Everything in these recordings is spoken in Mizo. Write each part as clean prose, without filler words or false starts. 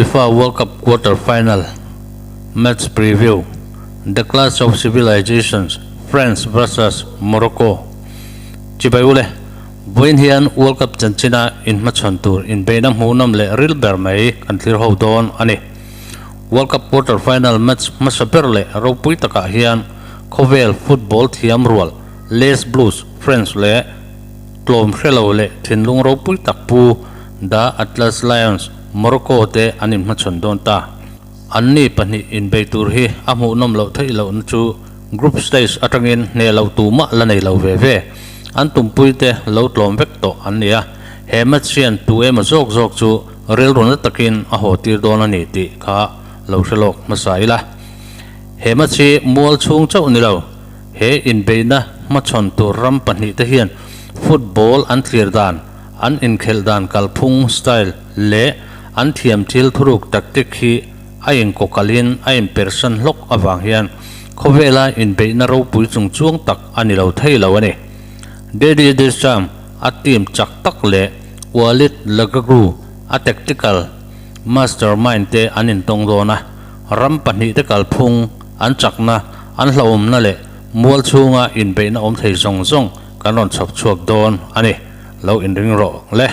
FIFA World Cup Quarter Final Match Preview The Clash of Civilizations France vs Morocco Chibai ule, Vawiin hian World Cup chanchina inhmachhawn tur inbeihna hmuhnawm leh ril ber mai kan thlir ho dawn a ni. World Cup Quarter Final match hmasa ber leh ropui takah hian khawvel football thiam rual Les Blues, France leh tlawm hre lo leh thinlung ropui tak pu The Atlas Lions, Morocco te an inhmachhawn dawn ta. Anni pahnih inbei tur hi a hmuhnawm loh theih lohna chu group stage atangin hneh loh tumah la nei lo ve ve. An tumpuite lo tlawm vek tawh an ni a, he match hian tu emaw zawk zawk chu rilru na takin a haw tir dawn a ni tih kha lo hre lawk hmasa ila. He match hi mual chhung chauh ni lo, he inbeihna hmachhawn tur ram pahnihte hian football an thlir dan, an inkhelh dan kalphung, style, leh an thiam thil thuruk tactic hi a inkawkalhin a inpersan hlawk avang hian khawvela inbeihna ropui chung chuang tak a ni lo thei lo a ni. Didier Deschamps a team chak tak leh Walid Regragui a tactical mastermind te an intawng dawn a, ram pahnihte kalphung an chakna, an hlauhawmna leh mual chhunga inbeihna awm thei zawng zawng kan rawn chhawp chhuak dawn a ni. Lo inring rawh le.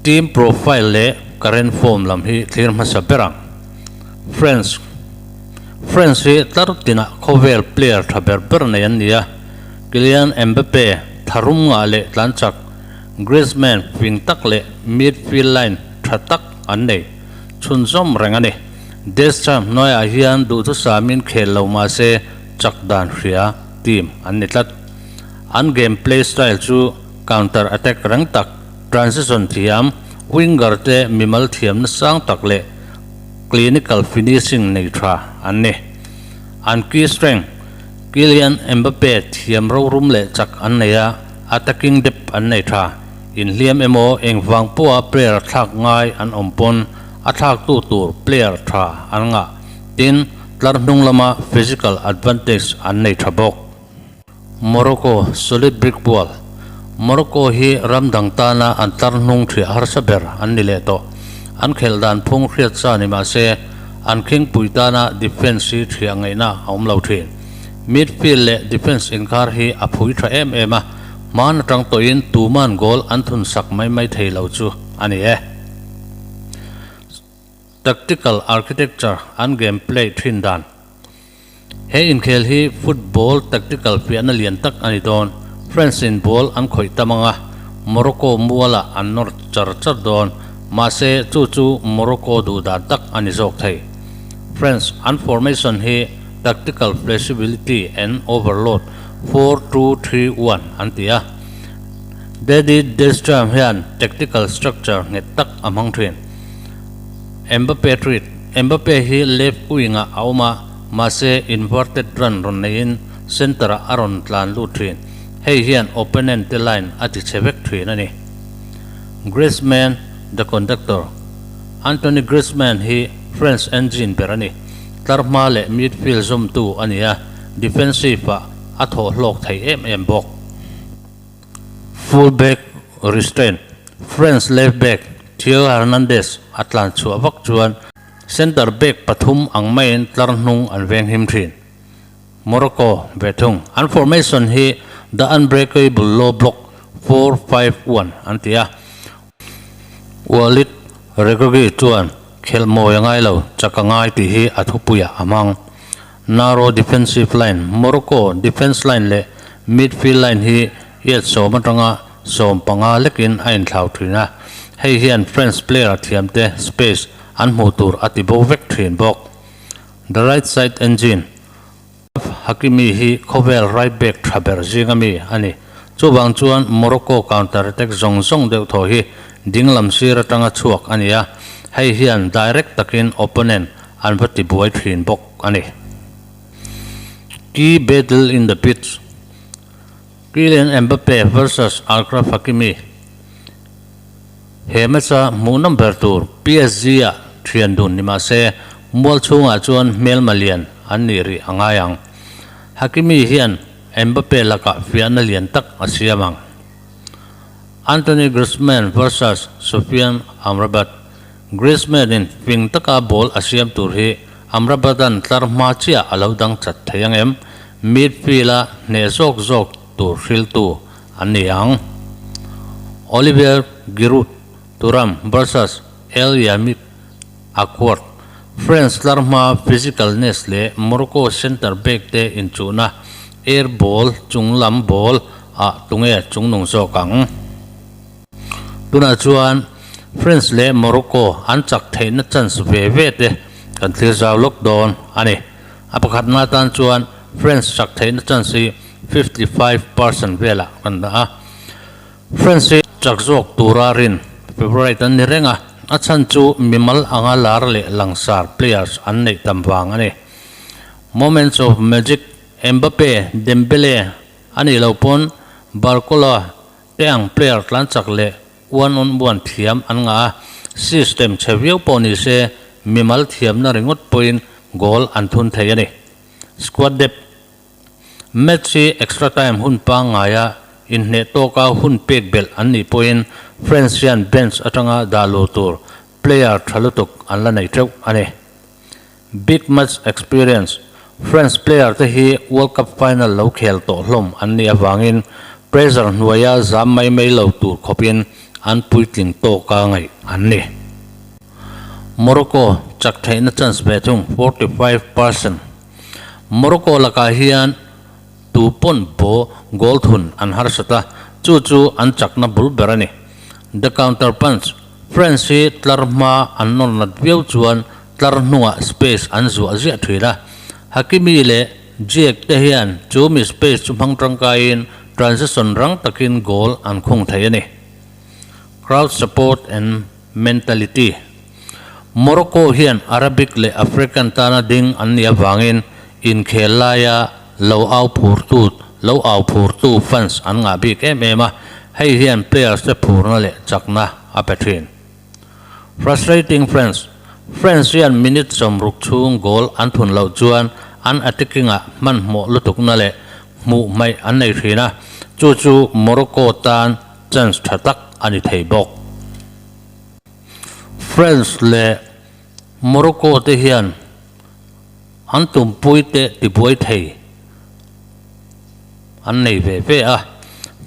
Team profile leh current form lam hi thlir hmasa ber ang. France France hi tlar tinah khawvel player tha ber ber nei an ni a, Kylian Mbappe tharum ngah leh tlan chak, Griezmann fing tak leh midfield line tha tak an nei chhunzawm reng a ni. Deschamps hnuaiah hian duhthusamin khel lo mahse chak dan hria team an ni tlat. An game play style chu counter attack rang tak, transition thiam, winger te mimal thiamna sang tak leh clinical finishing nei tha an ni. An key strength, Kylian Mbappe thiam rorum leh chak an nei a, attacking depth an nei tha. Inhliam emaw engvang pawha player thlak ngai an awm pawn a thlaktu tur player tha an ngah. Tin, tlar hnung lama physical advantage an nei tha bawk. Morocco, Solid brick wall, Morocco hi ram dang tana an tlar hnung thiah harsa ber an ni leh tawh. An khelh dan phung hriat sa ni mah se, an khingpui tana defence hi thiah ngaihna a awm lo thin. Midfield leh defence inkar hi a phui tha em em a, hman atang tawhin tuman goal an thun sak mai mai thei lo chu a ni e. Tactical architecture an game play thin dan. He inkhel hi football tactical fiahna lian tak a ni dawn. France in ball an khawih tam ang a, Morocco mualah an nawr char char dawn. Mahse, chu chu Morocco duh dan tak a ni zawk thei. France an formation hi tactical flexibility and overload 4-2-3-1 an ti a. Didier Deschamps hian tactical structure nghet tak a hmang thin. Mbappe treat, Mbappe hi left wing-ah a awm a, mahse inverted run rawn neiin centre-ah a rawn tlan lut thin. Hei hian opponent te line a ti chhe vek thin a ni. Griezmann, the conductor, Antoine Griezmann hi French engine ber a ni. Tlar hma leh midfield zawmtu a ni a, defensive-ah a thawh hlawk thei em em bawk. Full back restraint, France left back Theo Hernandez a tlan chhuah vak chuan centre back pathum ang maiin tlar hnung an veng him thin. Morocco ve thung an formation hi the unbreakable low block 4-5-1 an ti a. Walid Regragui chuan khelh mawi a ngai lo, chak a ngai tih hi a thupuiah a hmang. Narrow defensive line, Morocco defence line leh midfield line hi yard sawm atanga 15 lekin a inthlau thin a, hei hian French player thiamte space an hmuh tur a ti bo vek thin bawk. The right side engine, Hakimi hi khawvel right back tha ber zinga mi a ni. Chuvang chuan Morocco counter attack zawng zawng deuh thaw hi dinglam sir atanga chhuak a ni a, hei hian direct takin opponent an va ti buai thin bawk a ni. Key battle in the pitch, Kylian Mbappe versus Achraf Hakimi He match-a hmuhnawm ber tur PSG-ah thian dun ni mah se, mual chhungah chuan hmelma lian an nih rih a ngai ang. Hakimi hian Mbappe lakah fiahna lian tak a siam ang. Antoine Griezmann vs Sofyan Amrabat, Griezmann-in fing taka ball a siam tur hi Amrabat-a'n tlar hma chiah a lo dang chat thei ang em? Midfield-a hneh zawk zawk tur hriltu an ni ang. Olivier Giroud, Thuram vs El Yamiq Accord, France tlar hma physicalness leh Morocco centre back te inchuhna air ball chung lam ball ah tunge chungnung zawk ang? Tunah chuan France leh Morocco an chak theihna chance ve ve te kan thlir zau lawk dawn a ni. A pakhatna atan chuan France chak theihna chance hi 55% velah kan dah a. France hi chak zawk tura rin favourite an ni reng a, a chhan chu mimal anga lar leh langsar players an neih tam vang a ni. Moments of magic Mbappe, Dembele a nih loh pawn Barcola te ang player tlan chak leh one on one thiam an ngah a, system chhe viau pawh ni se mimal thiamna ringawt pawhin goal an thun thei a ni. Squad depth Match hi extra time hun pangngaia inhneh tawka hun pek belh an nih pawhin France hian bench atanga dah luh tur player tha lutuk an la nei teuh a ni. Big match experience, France player te hi World Cup final lo khel tawh hlawm an nih avangin pressure hnuaia zam mai mai lo tur khawpin an puitling tawka ngaih an ni. Morocco chak theihna chance ve thung 45%. Morocco lakah hian tu pawn pawh goal thun an harsat a, chu chu an chakna bul ber a ni. The counter punch, France hi tlar hma an nawr nat viau chuan tlar hnungah space an zuah ziah thin a. Hakimi leh Ziyech te hian chu mi space chu hmang tangkaiin transition rang takin goal an khung thei a ni. Crowd support and Mentality, Morocco hian Arabic leh African tana ding an nih avangin inkhel laia lo au phurtu lo au phurtu fans an ngah bik em em a, hei hian players te phurna leh chakna a pe thin. Frustrating France, France hian minute 60 chhung goal an thun loh chuan an attacking-ah hmanhmawh lutukna leh hmuh hmaih an nei thin a, chu chu Morocco tan chance tha tak a ni thei bawk. France leh Morocco te hian an tumpui te tibuai thei an nei ve ve a.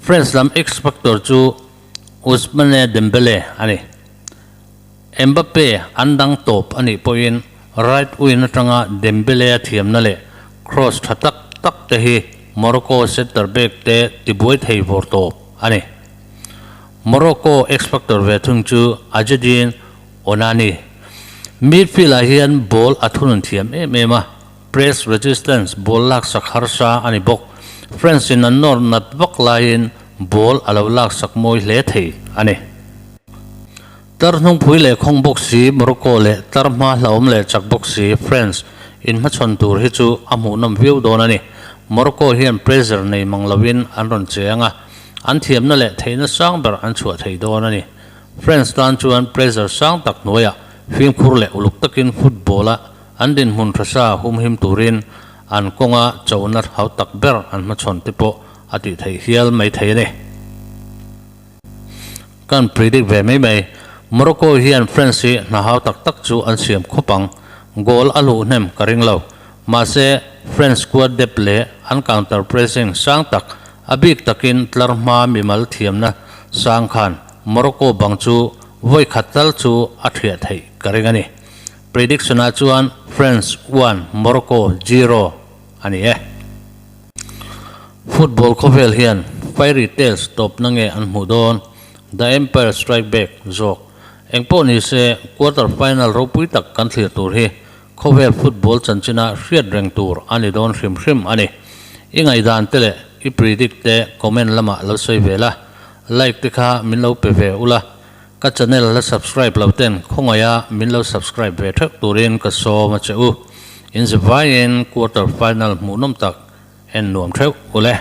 France lam X-factor chu Ousmane Dembele a ni. Mbappe an dang tawp a nih pawhin right wing atanga Dembele a thiamna leh cross tha tak tak te hi Morocco centre back te tibuai thei vawr tawp a ni. Morocco X-factor ve thung chu Azzedine Onani. Midfield-ah hian ball a thunun thiam em em a, press resistance ball laksak harsa a ni bawk. France-in an nawr nat vak laiin ball a lo laksak mawi hle thei a ni. Tlar hnungpui leh khawng bawk si Morocco leh tlar hma hlauhawm leh chak bawk si France inhmachhawn tur hi chu a hmuhnawm viau dawn a ni. Morocco hian pressure nei mang loin an rawn che ang a, an thiamna leh theihna sang ber an chhuah thei dawn a ni. France tan chuan pressure sang tak hnuaiah fimkhur leh uluk takin football-a an dinhmun hrasa humhim turin an kawnga chona hau tak ber an hmachhawn te pawh a tih theih hial mai thei a ni. Kan predict ve mai mai. Morocco hian France hi hna hau tak tak chu an siam khawp ang. Goal a luh hnem ka ring lo. Mahse, France squad depth leh an counter pressing sang tak, a bik takin tlar hma mimal thiamna sang khan Morocco bang chu vawi khat tal chu a thiah theih ka ring a ni. Prediction ah chuan France 1, Morocco 0 a ni e. Football khawvel hian Fairy Tales tawpna nge an hmuh dawn? The Empire Strike Back zawk. Engpawh ni se, quarter final ropui tak kan thlir tur hi khawvel football chanchina hriat reng tur a ni dawn hrim hrim a ni. I ngaihdan te leh i predict te comment lamah lo sawi ve la, like te kha min lo pe ve ula, ka channel la subscribe lo ten khawngaiha min lo subscribe ve theuh turin ka sawm a che u. Inzivaiin quarter final hmuhnawm tak en nuam theuh ule.